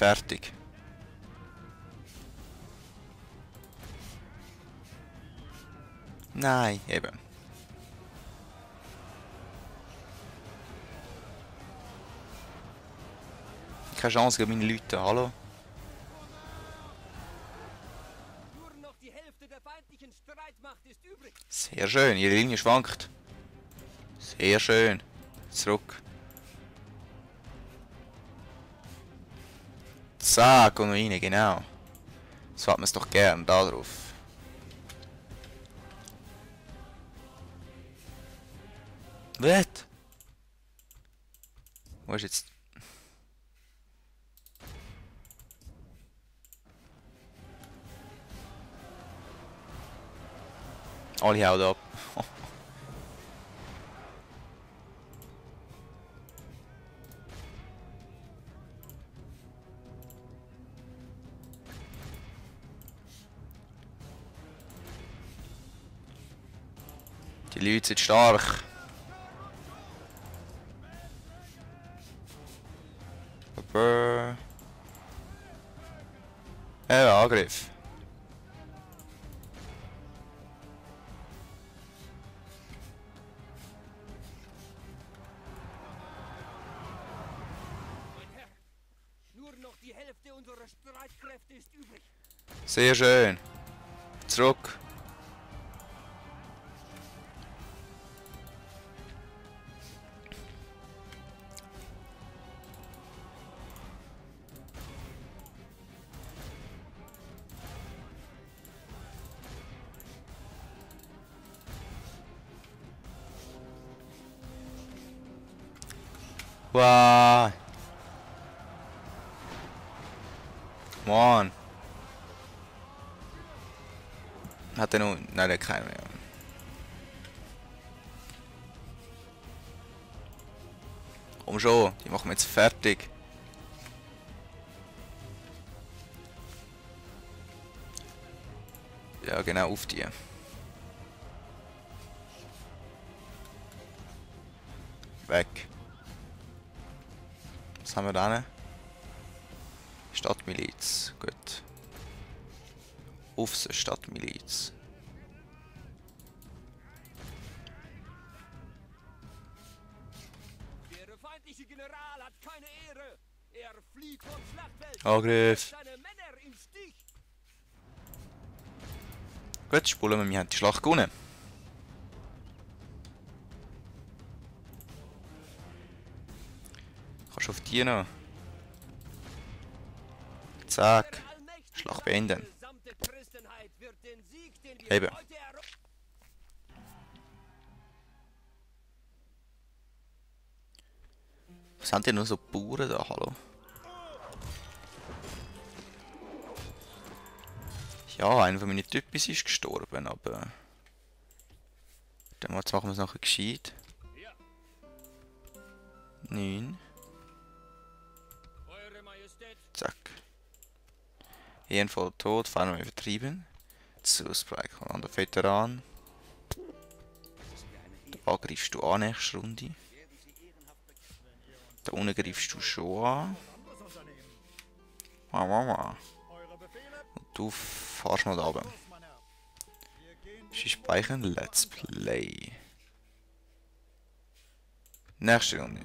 fertig. Nein, eben. Keine Chance gegen meine Leute, hallo? Nur noch die Hälfte der feindlichen Streitmacht ist übrig. Sehr schön, ihre Linie schwankt. Sehr schön. Zurück. Zack, und noch rein, genau. So hat man es doch gern, da drauf. Was? Wo ist jetzt... Alle hauen ab. Die Leute sind stark. Angriff. Mein Herr, nur noch die Hälfte unserer Streitkräfte ist übrig. Sehr schön. Zurück. Wow. Mann. Hat er noch... Nein, der hat keinen mehr. Komm schon, die machen wir jetzt fertig. Ja, genau, auf die. Weg. Was haben wir da? Stadtmiliz. Gut. Aufs Stadtmiliz. Der feindliche General hat keine Ehre. Er flieht vom Schlachtfeld. Angriff. Seine Männer im Stich. Gut, spulen wir haben die Schlacht gewonnen. Kannst du auf die noch. Zack. Schlacht beenden. Eben. Was haben die nur so Bauern da, hallo? Ja, einer von meinen Typis ist gestorben, aber... Dann machen wir es nachher gescheit. 9. Zack. Ehrenvoll tot, fahren wir vertrieben. Zusprechen, an der Veteran. Da greifst du an, nächste Runde. Da unten greifst du schon an. Und du fahrst mal da oben. Speichern, let's play. Nächste Runde.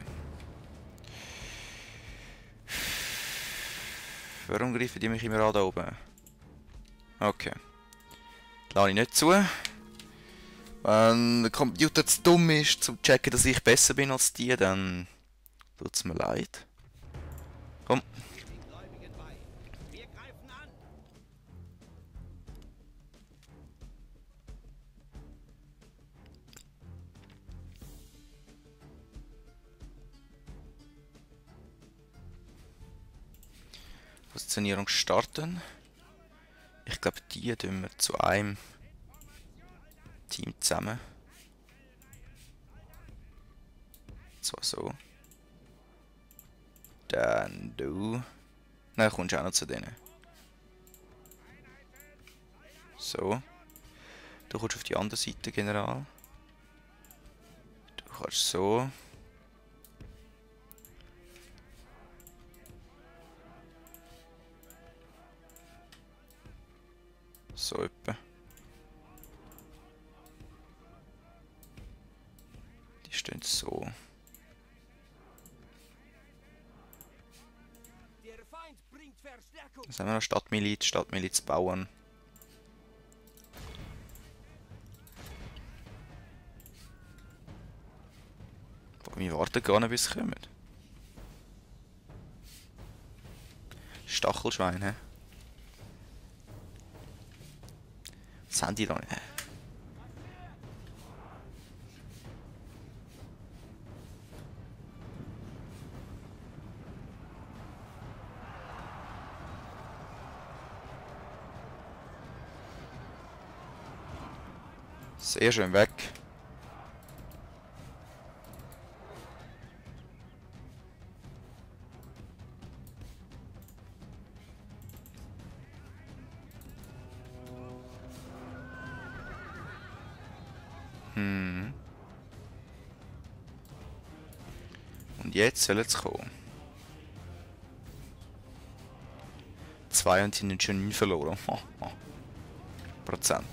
Warum greifen die mich immer an da oben? Okay. Lasse ich nicht zu. Wenn der Computer zu dumm ist, zum zu checken, dass ich besser bin als die, dann tut es mir leid. Komm. Positionierung starten. Ich glaube, die tun wir zu einem Team zusammen. Zwar so. Dann du. Nein, kommst auch noch zu denen. So. Du kommst auf die andere Seite, General. Du kannst so. So etwa. Die stehen so. Der Feind bringt Verstärkung. Jetzt haben wir noch Stadtmiliz bauen. Wir warten gar nicht, bis sie kommen. Stachelschwein, hä? Was haben die da nicht? Sehr schön weg. Und jetzt soll es kommen. 2 und sind schon 9 verloren. Prozent.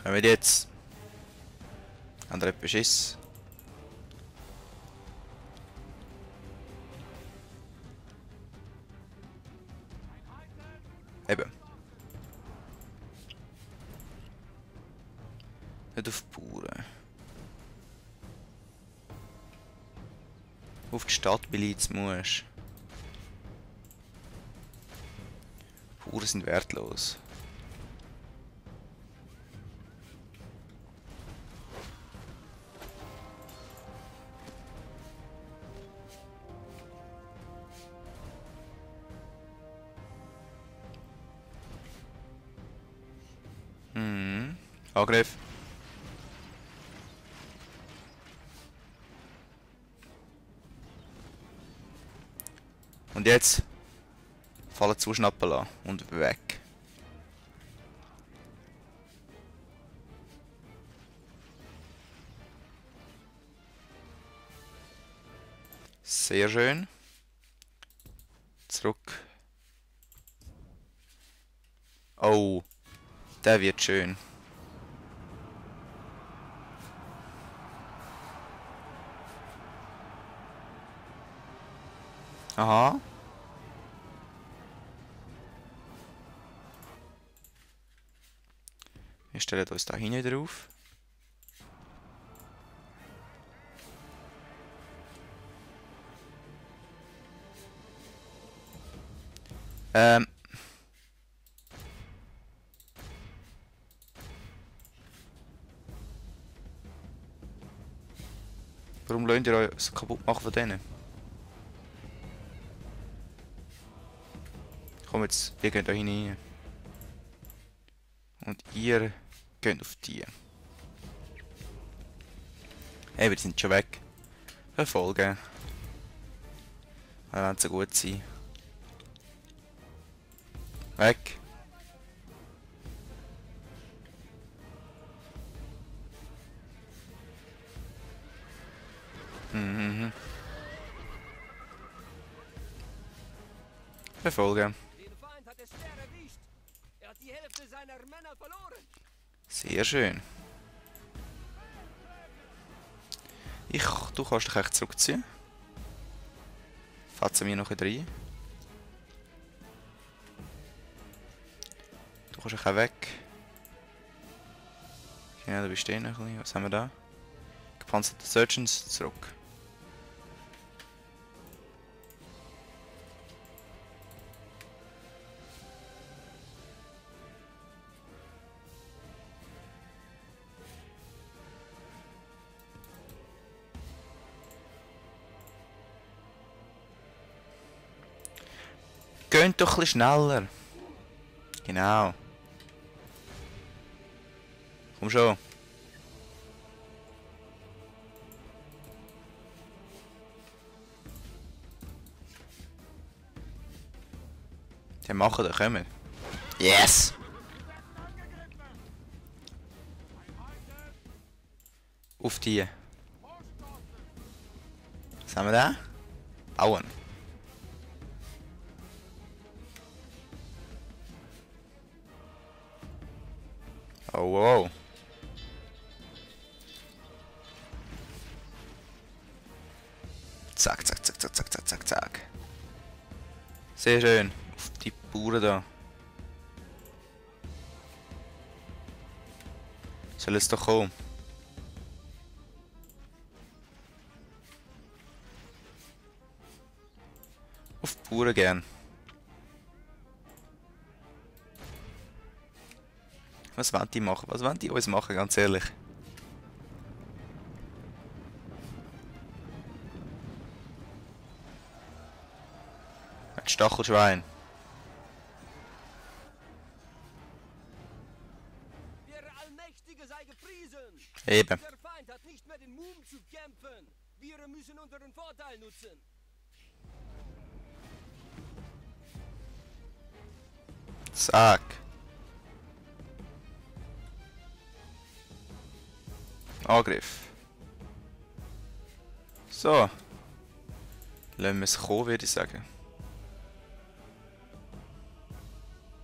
Kommen wir jetzt. Andere Beschiss. Eben. Nicht auf die Bauern. Auf die Stadtmiliz musst. Bauern sind wertlos. Angriff. Und jetzt fallen zuschnappen lassen und weg. Sehr schön. Zurück. Oh, der wird schön. Aha. Wir stellen uns da hinten drauf. Warum lasst ihr euch so kaputt machen von denen? Komm jetzt, ihr geht da hinein. Und ihr geht auf die. Hey, wir sind schon weg. Verfolgen. Wir wollen so gut sein. Weg. Verfolgen. Den Feind hat es schwer erwischt. Er hat die Hälfte seiner Männer verloren. Sehr schön. Du kannst dich echt zurückziehen. Fatzen wir noch rein. Du kannst dich auch weg. Genau, du bist stehen noch ein bisschen. Was haben wir da? Gepanzerte Surgeons zurück. Geht doch ein bisschen schneller. Genau. Komm schon. Die machen, da kommen. Yes! Auf die. Was haben wir da? Bauen. Oh, wow. Zack, zack, zack, zack, zack, zack, zack, zack. Sehr schön. Auf die Bauern da. Soll es doch kommen. Auf die Bauern gern. Was wollen die machen? Was wollen die uns machen, ganz ehrlich? Ein Stachelschwein. Der Allmächtige sei gepriesen! Eben. Der Feind hat nicht mehr den Mumm zu kämpfen. Wir müssen unseren Vorteil nutzen. Zack. Angriff. So. Lassen wir es kommen, würde ich sagen.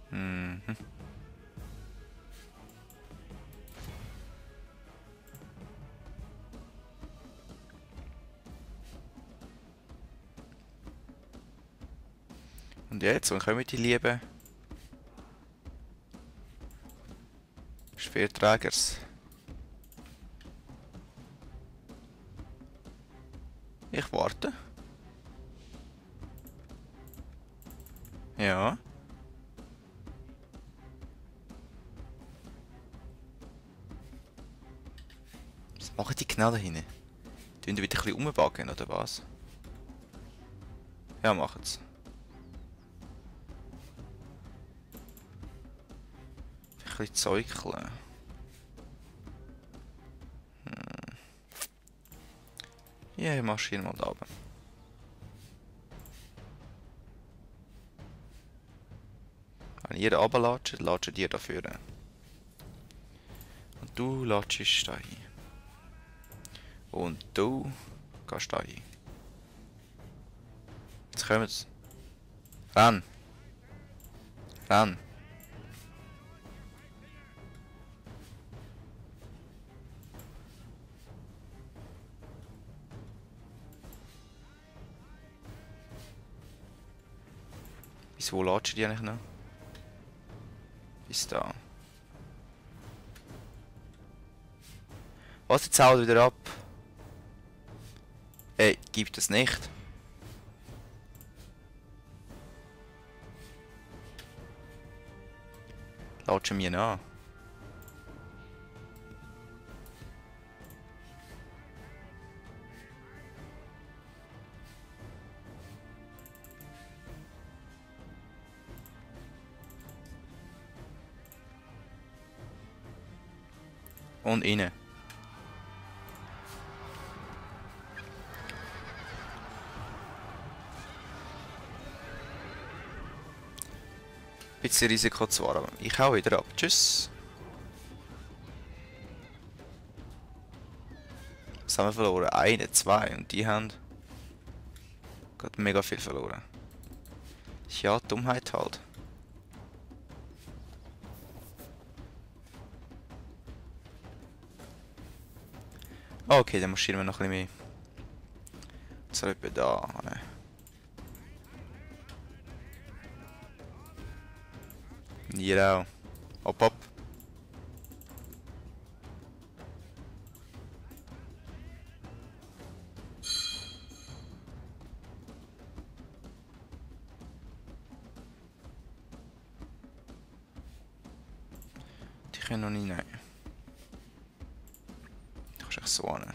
Mhm. Und jetzt, wann kommen die lieben Schwerträgers? Ich warte. Ja. Was machen die genau da hinten? Tun die wieder ein bisschen rumbacken, oder was? Ja, machen's. Ein bisschen zäukeln. Ja, ich marschiere mal da oben. Wenn ihr runterlatscht, latscht ihr dafür. Und du latschst da hin. Und du gehst da hin. Jetzt kommen sie. Renn! Renn! Wieso latschen die eigentlich noch? Bis da. Was, jetzt haut wieder ab? Ey, gibt es nicht. Latschen mir nach. Und innen. Bisschen Risiko zwar, aber ich hau wieder ab. Tschüss. Was haben wir verloren? Eine, zwei. Und die haben gerade mega viel verloren. Ja, Dummheit halt. Okay, dann marschieren wir noch ein bisschen mehr. So etwa da. Hier auch. Hopp, hopp. Die können noch nicht rein. Du kannst echt so hin.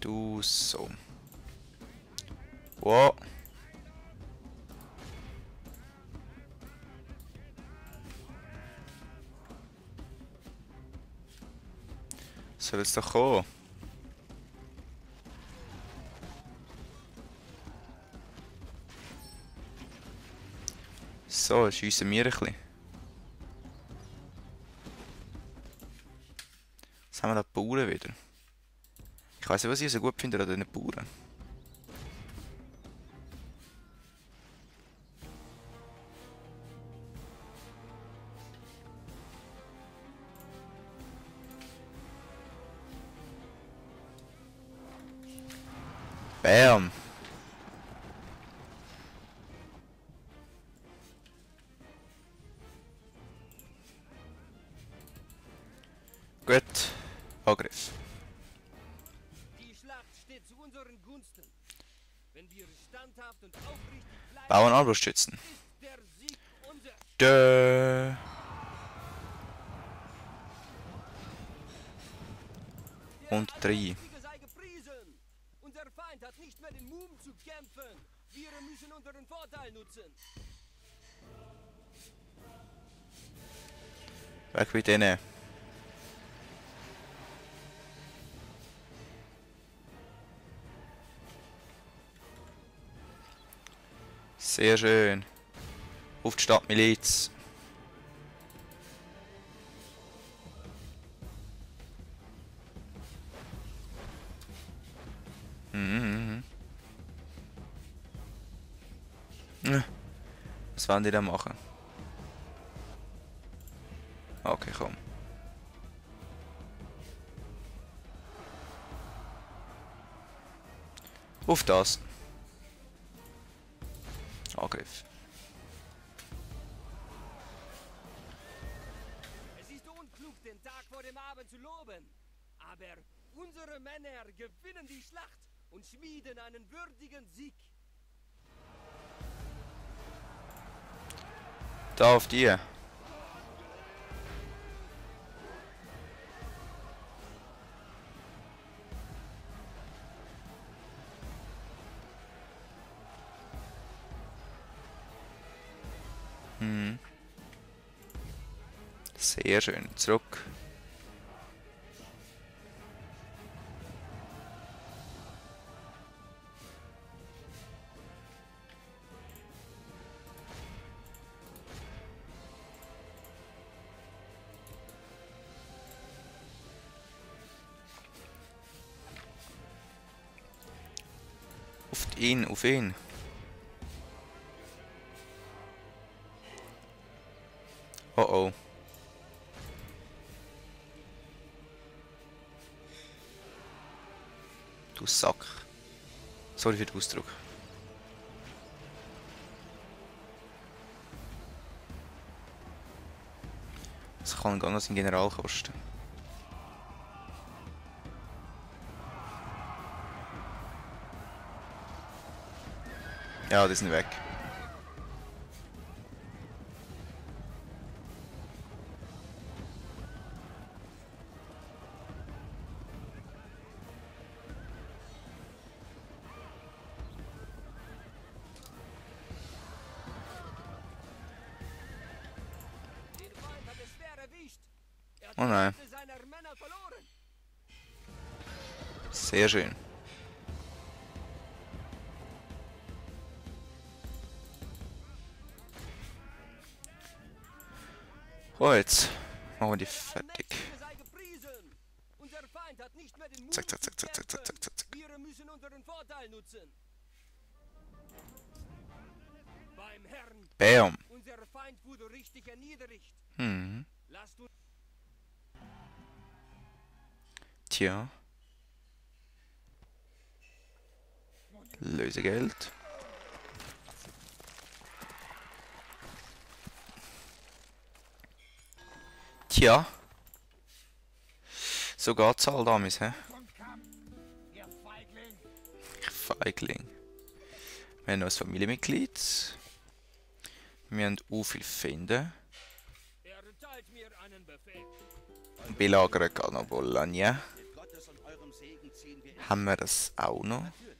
Du so. Wow. Soll jetzt doch kommen? So, schiessen wir ein bisschen. Jetzt haben wir da die Bauern wieder. Ich weiß nicht, was ihr so gut findet an diesen Bauern. Bam. Gut. Angriff. Die Schlacht steht zu unseren Gunsten. Wenn wir standhaft und aufrichtig bleiben, Bauen Armbrustschützen. ist der Sieg unser. Dö. Und Der 3. Allmächtige sei gepriesen. Unser Feind hat nicht mehr den Mumm zu kämpfen. Wir müssen unseren Vorteil nutzen. Weg mit denen. Sehr schön. Auf die Stadtmiliz. Was wollen die da machen? Okay, komm. Auf das. Angriff. Es ist unklug, den Tag vor dem Abend zu loben. Aber unsere Männer gewinnen die Schlacht und schmieden einen würdigen Sieg. Da auf die. Sehr schön. Zurück. Auf ihn, auf ihn. Oh oh. Du Sack. Sorry für den Ausdruck. Das kann gar nicht sein General kosten. Ja, die sind weg. Den Feind hat es schwer erwischt. Er hat Oh nein. die Hälfte seiner Männer verloren. Sehr schön. Oh, jetzt machen wir die Der fertig. Allmächtige sei gepriesen. Unser Feind hat nicht mehr den Mut Zack, zack, zu zack, zack, zack, zack, kämpfen. zack, zack. Wir müssen unseren Vorteil nutzen. Beim Herrn, Bam. unser Feind wurde richtig erniedrigt. Hm. Lasst uns Tja. Lösegeld. Tja. So geht's halt damals, hä? Feigling. Wir haben noch ein Familienmitglied. Wir haben auch viel Feinde. erteilt mir einen Befehl. Belagern kann noch Bologna. Mit Gottes und eurem Segen ziehen wir Haben wir das auch noch? natürlich.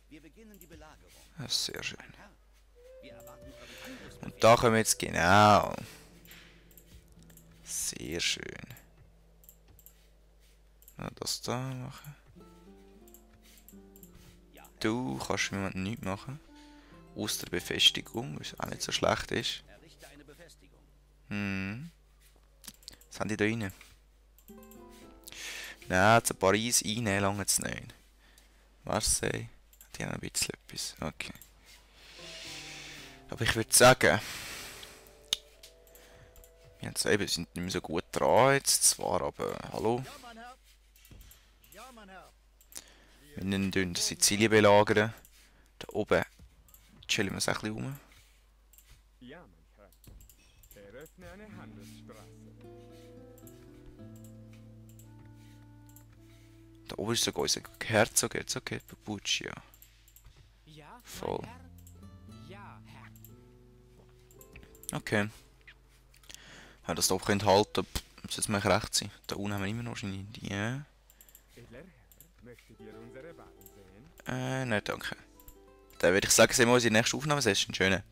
Wir beginnen die Belagerung. Ja, sehr schön. Herr, wir erwarten euren Angriffsbefehl. Und da kommen wir jetzt genau. Sehr schön. Na, das da machen. Du kannst mir nichts machen. Aus der Befestigung, was auch nicht so schlecht ist. Errichte eine Befestigung. Hm. Was haben die da rein? Nein, zu Paris rein, lange es nicht. Marseille. Die haben ein bisschen etwas. Okay. Aber ich würde sagen, wir haben eben, sind nicht mehr so gut dran jetzt zwar, aber hallo. Ja, mein Herr. Ja, mein Herr. Wir tun Sizilien belagern. Da oben chillen wir uns ein bisschen rum. Ja, mein Herr. Eröffne eine Handelsstraße. Da oben ist sogar unser Herzog Cappuccio. Ja, Voll. mein Herr? Ja, Herr. Okay. Wenn das da halten können, muss jetzt mal recht sein. Da unten haben wir immer noch wahrscheinlich die. Edler Herr, möchtet ihr unsere Waren sehen? Nein, danke. Dann würde ich sagen, sehen wir uns in der nächsten Aufnahme. Es ist ein schöner.